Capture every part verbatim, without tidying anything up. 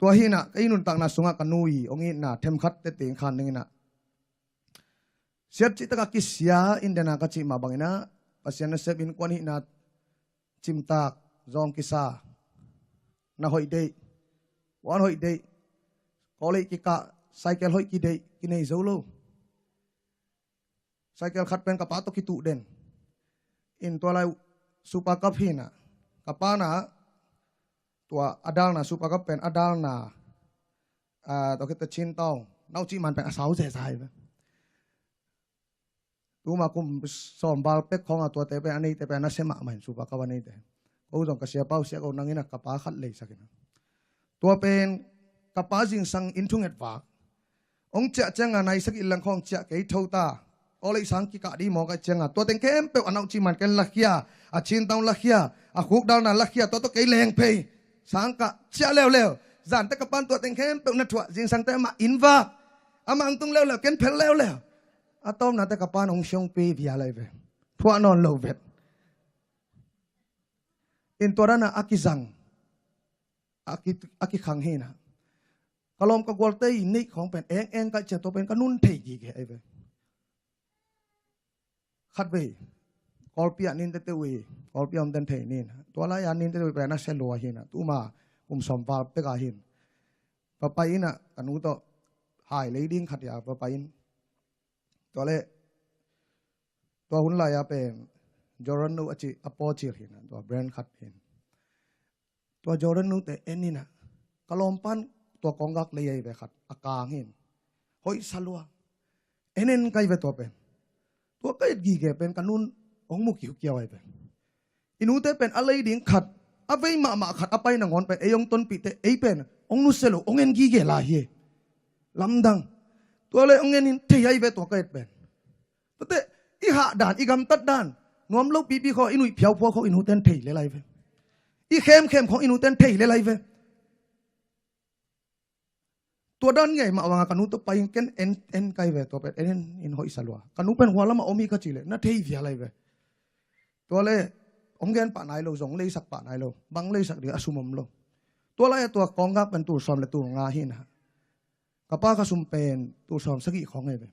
Tua hinah ka i nuntakna sungah ka nu i hong itna themkhat tete in khan ding inah siat cihtak a kisia in dena ka cih mah banginah Pasian nasep innkuan hihna cimtak, zawng kisa, na hoih deih, puan hoih deih, kawleih kikah, cycle hoih kideih kinei zo lo. Cycle khat pen ka pa tawh kituh den in tua lai Super Cup hinah ka pa na tua a dalna Super Cup pen a dalna, ah, tua khit teh Chin Town naucih man pen a sau zezai ve. Tuma kum sawm val pek khawng a tuate pen a neite pen a nasia mahmah in Super Cup a neite. Ko zong ka sia pau sia ko nangin a ka pa khat leisak inah tua pen ka pa zingsang in thunget vak hong ciah cianga nai sagih lang khawng ciah kei tho ta. Kawleih sang kikah dih mawk ahih cianga tua teng khempeuh a naucih man ken lakhia, a Chin Town lakhia, a khukdalna lakhia, tua tawh kei leng phei. Sangkah ciah leuleu. Zante ka pan tua teng khempeuh na thuah, zingsangte amah inn vak, amah ang tung leuleu, ken phel leuleu. A tawpnate ka pan hong siongpi vial ahi ve. Thuah nawn lo vet. In tua dana a kizang a ki, a kikhang hinah ka lawm ka gualte i neih khawng pen eng eng kaih ciah tua pen ka nun thei gige ahi ve. Khatvei Kawlpi ah nintete uh i, Kawlpi ah om ten thei nin. Tua lai-a nintete uh i pen a sia lua hinah tuma kum sawm val pek a hin va pai inah ka nu tawh hai lei ding khat ia va pai in. Tua leh tua hun lai-a pen Jordan nu a cih a paw cil hinah tua brand khat hin. Tua Jordan nute en inah ka lawm pan tua kawnggak lei ahi ve khat a kang hin. Hoih sa lua. En en kai ve tua pen. Tua ka et gige pen ka nun hong mu kiukiau ahi ve. I nute pen a lei ding khat, a vei mahmah khat a pai nangawn pen ei hong tonpih teh ei pen hong nusia lo, hong en gige lai hi. Lamdang. Tua leh hong en in thei ahi ve tua ka et pen. Tuate i hah dan, i gamtat dan nuam lo pipi khaw, i nuih phiauphua khaw i nuten thei lel ahi ve. I khemkhem khaw i nuten thei lel ahi ve. Tua dan ngei mah vanga ka nu tawh pai in ken en, en kai ve tua pen en, en in hoih sa lua. Ka nu pen hua lamah om hi ka cih leh na thei vial ahi ve. Tua leh hong gen pah nai lo, zong leisak pah nai lo, bang leisak ding a sum om lo. Tua lai-a tua kawnggak pen tul sawm le tul nga hinah ka pa ka sum pen tul sawm sagih khawng ahi ve.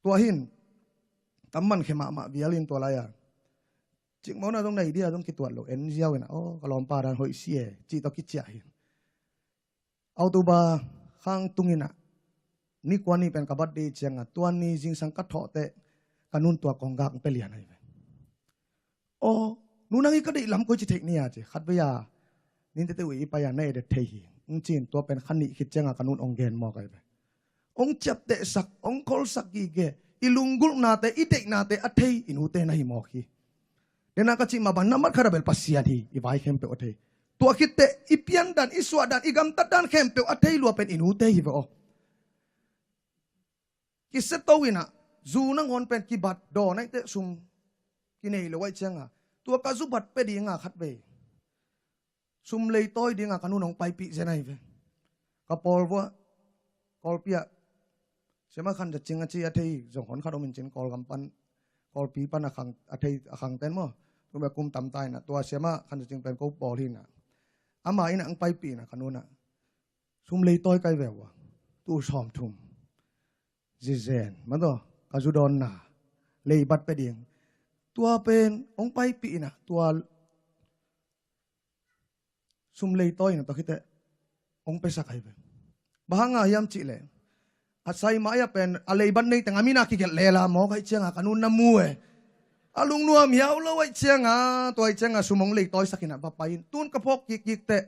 Tua hin ka mankhia mahmah vial in tua lai-a cikmawhna zong nei dia zong kituat lo, en ziau inah aw ka lawmpa dan hoih si e cih tawh kiciah hin. October khang tung inah ni kua ni pen ka birthday cianga tua ni zingsang ka thawh teh ka nun tua kawnggak hong pia lian ahi ve. Aw nu, nang i ka deih lam koi ci theih ni a ci. Khatvei a nintete uh i pai a na et thei hi hong ci in tua pen kha nih khit cianga ka nun hong gen mawk ahi ve. Hong ciaptehsak, hong kholsak gige, i lunggulhnate, i deihnate a thei i nute na hi mawk hi. Dena ka cih mah bang na mat khat a bel Pasian hi, i vai khempeuh a thei. Tua khit teh i piandan, i suahdan, i gamtatdan khempeuh a thei lua pen i nute hi ve aw. Kisia to inah zu nangawn pen kibat dawn ahih teh sum kinei lo ahih cianga tua ka zu bat pia dinga khatvei sum leitawi dinga ka nun hong paipih zen ahi ve. Ka pawl vuah Kawlpi ah siama Khan Za Cing a ci a thei zong hon khat om in cin Kawlgam pan, Kawlpi pan a khang, a thei a khangten maw, tumia kum tamta inah tua siama Khan Za Cing pen ko pawl hinah ama inah hong paipih inah ka nunah sum leitawi kai ve ua, tul sawm thum zizen mataw ka zu dawnna leibat pia ding. Tua pen hong paipih inah tua sum leitawi inah tua khiteh hong piasak ahi ve. Bang hanga hiam cihleh a sai mai-ah pen a leibat nei teng a mina kigelh lela mawk ahih cianga ka nun na mu e. A lungnuam hiau lo ahih cianga tua ahih cianga sum hong leitawisak inah va pai in tun ka phawk kikkik teh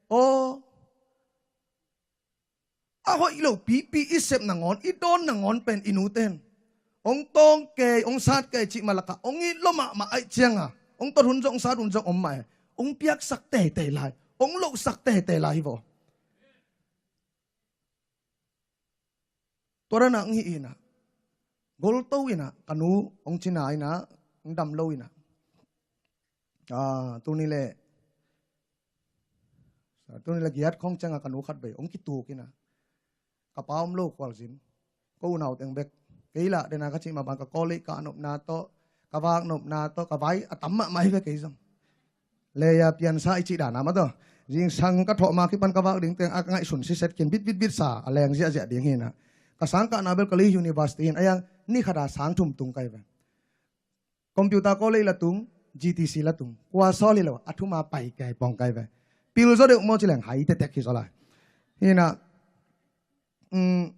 aw a hoih lo pipi i sep nangawn, i dawn nangawn pen i nuten hong tawng kei, hong sat kei cih mah lakah hong it lo mahmah ahih cianga hong tot hun zong, hong sat hun zong om mah e. Hong piaksak teitei lai, hong lohsak teitei lai hi vaw. Tua dana hong hih inah golto inah ka nu hong cina inah hong dam lo inah, ah, tuni le tuni le giat khawng cianga ka nu khatvei hong kituk inah ka pa om lo khualzin ko unau teng bek. Kei lah dena ka cih mah bang ka kawleih ka nopna tawh, ka vak nopna tawh ka vai a tam mahmah hi ve kei zong. Leia piansa i cih dana mataw Zingsang ka thawh ma kipan ka vak ding teng a ka ngaihsun siset khin bit bit bit sa a leng ziahziah ding hi na. Ka sangkahna bel Kalay University in a yang ni khata sang thum tung kai ve. Computer college la tung, G T C la tung. Kua sawl hi lo, a thuma pai kai pawng kai ve. Pil zaw deuh maw ci leng hai tetek hi zaw lai. Hi na, um,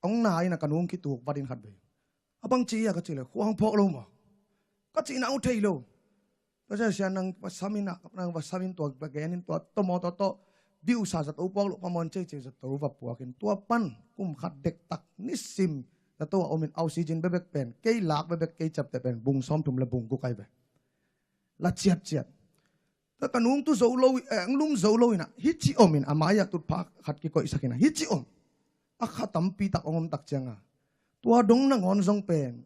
ong na ina ka nung kituk vatin khat ve. A bang ci a ka ci le, khuang phawk lo maw? Ka ci na u thei lo. Ka sia sia nang va sam ina, nang va sam in tua va gen in tua to maw to to. Biu sa zato puak lo pa mawn cei cei zato va puak in tua pan kum khat dektak nisim zato a om in oxygen bebek pen. Kei lak bebek kei ciapteh pen bung sawm thum le bung guk ai ve. La ciat ciat. Ka ka nung tu zo lo, eh, ang lum zo lo ina. Hi ci om in a mai a tutphah khat kikoihsak ina. Hi ci om. A kha tampi tak ong om tak cianga. Tua dong nangawn zong pen.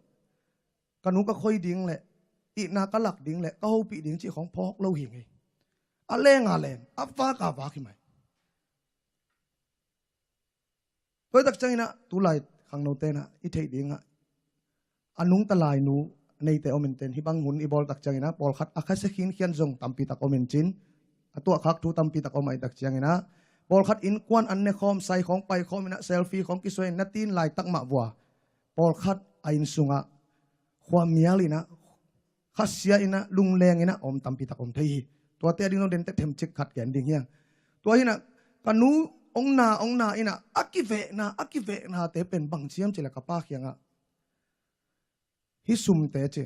Ka nu ka khoi ding le, ihna ka lak ding le, ka hopih ding cih khong phawk lo hi ngei. A leng a leng, a vak a vak hi mai. Tua i tak ciangin ah, tulai khangno tenah, i theih dingah. A nungta lai nu, neite om in ten, hibang hun i bawl tak ciangin ah, pawlkhat a khasia khinkhian zong tampi tak om in cin, a tuahkhak thu tampi tak om a i tak ciangin ah, pawlkhat innkuan an ne khawm, sai khawng pai khawm in ah, selfie khawng kisuai in na tin lai tak mah vua. Pawlkhat a inn sungah, khua mial in ah, khasia in ah, lungleng in ah, om tampi tak om thei hi. Tuate a ding zong den tek themcik khat gen ding hiang. Tua hi na, ka nu ong na, ong na in ah, a kivehna, a kivehna te pen bang ciam cila ka pa khiangah. Hi sumte ci.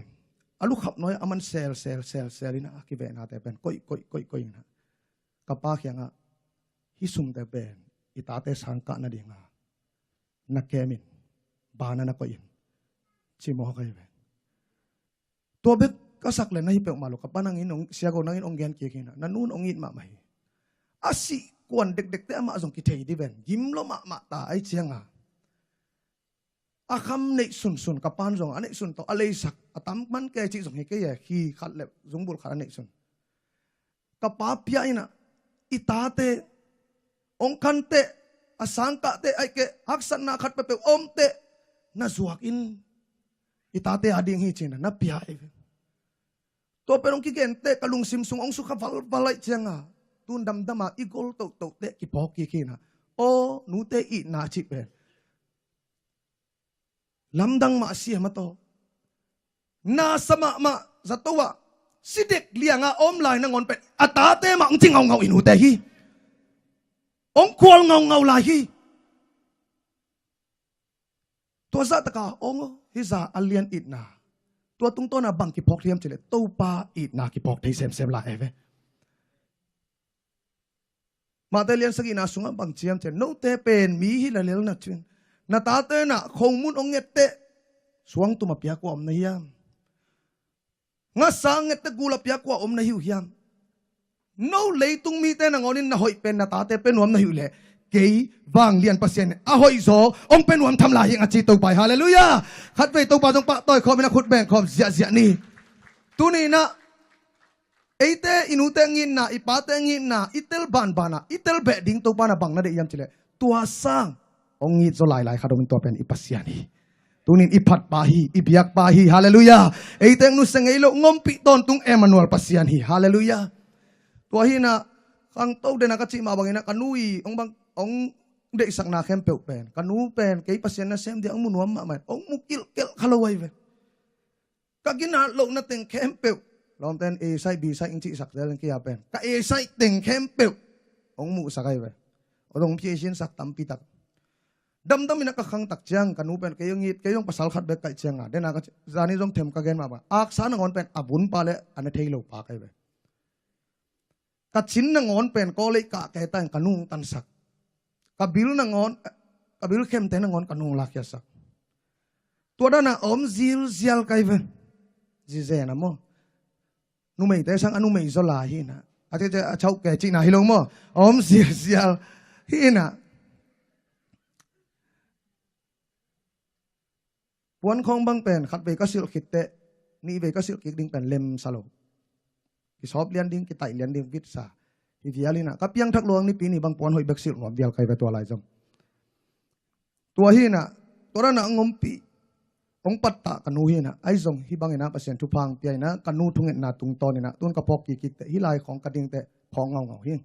A lukhap nuai a man sel, sel, sel, sel in ah, a kivehna te pen. Koih, koih, koih, koih in ah. Ka pa khiangah. Hi sumte pen. I tate sangkah nadinga. Na kem in. Bana na koih in. Ci mawk ahi ve. Tua bek ka sak le na hi peuhmah lo, ka pa nangin ong, siago nangin ong gen kik hi na, na nun ong it mahmah hi. A sih kuan dekdekte amah zong kithei di ven, gim lo mahmah ta ai cianga. A kham neih sunsun, ka pan zong a neih sun tawh, a leisak, a tam man kei cih zong hi kei e, khi khat le zungbul khat a neih sun. Ka pa pia in ah, i tate, ong khante, a sangkahte, aike, haksatna khat peuhpeuh omte, na zuak in, i tate a ding hi cina, na pia i ve. Tua pen ong kigente, ka lungsim sung ong sukha valval ai cianga, tun damdama, i gol tohtohte, kipawk kik hi na, aw, nute i na cih pen. Lamdang mah a siam a tawh. Nasa mahmah zato ah. Sidek lianga om lai nangawn pen. A tate mah ong ci ngaungau i nute hi. Ong khual ngaungau lai hi. Tua zahtaka ong hi za a lian itna. Tua tungtawna bang kiphawk hiam cile. Topa itna kiphawk thei semsem lai e ve. Mate lian sagihna sungah bang ciam ciam. Note pen mi hi lalel na cin. Na tate na khongmun ong ngette. Suangtum a piak ua om na hiam? Ngasa ngette gul a piak ua om na hiu hiam? No leitung mite nangawnin na hoih pen na tate pen nuam na hiu le. Kei vanglian Pasian a hoih zaw ong pen nuam tham lai hiang a ci Topa hi. Halleluiah. Khatvei Topa zong pahtawi khawmin a khut beng khawm ziahziah ni. Tuninah Eite i nute ngitna, i pate ngitna, i tel banbana, i tel beh ding Topa na bang na deih hiam cileh. Tua sang hong ngit zaw lailai khat om in tua pen i Pasian hi. Tunin i phatpa hi, i biakpa hi. Halleluiah. Eite hong nusia ngei lo, ngompih tawntung Emmanuel Pasian hi. Halleluiah. Tua hinah khangto dena ka cih mah banginah ka nu i hong bang hong deihsakna khempeuh pen, ka nu pen kei Pasian nasem dia hong mu nuam mahmah in hong mu kilhkelh kha lo ahi ve. Ka ginat lohna teng khempeuh. Lawmten A side, B side ing cihsak zel ing kia pen. Ka A side teng khempeuh hong muhsak ahi ve. Hong phiaisinsak tampitak. Damdam inah ka khangtak ciang ka nu pen kei hong it, kei hong pasal khat bek kaih cianga. Dena ka zani zong them ka gen mahmah. Aksa nangawn pen a vunpa le a na thei lopa ka hi ve. Ka cin nangawn pen kawlei kah kei ta in ka nung tansak. Ka bil nangawn, ka bil khemte nangawn ka nung lakhiasak. Tua dana a om zilzial kai ve. Zizena maw? Numeite sang a numei zaw lai hina. A cece a chauh ke cihna hi lo maw? A om zilzial hina. Puan khawng bang pen khatvei ka silh khitteh nihvei ka silh kik ding pen lemsa lo. Kisawp lian ding, kitaih lian ding vitsa. Hi vial inah ka piangthak luang nipi ni bang puan hoih bek silh nuam vial kai ve tua lai zong. Tua hinah tua ranah a ngompih. Hong pattah ka nu hi inah, ahi zong hih bang inah Pasian thupha hong pia inah, ka nu thungetna tungtawn inah tun ka phawk kikkik teh hih lai khawng ka ding teh phawk ngaungau hi.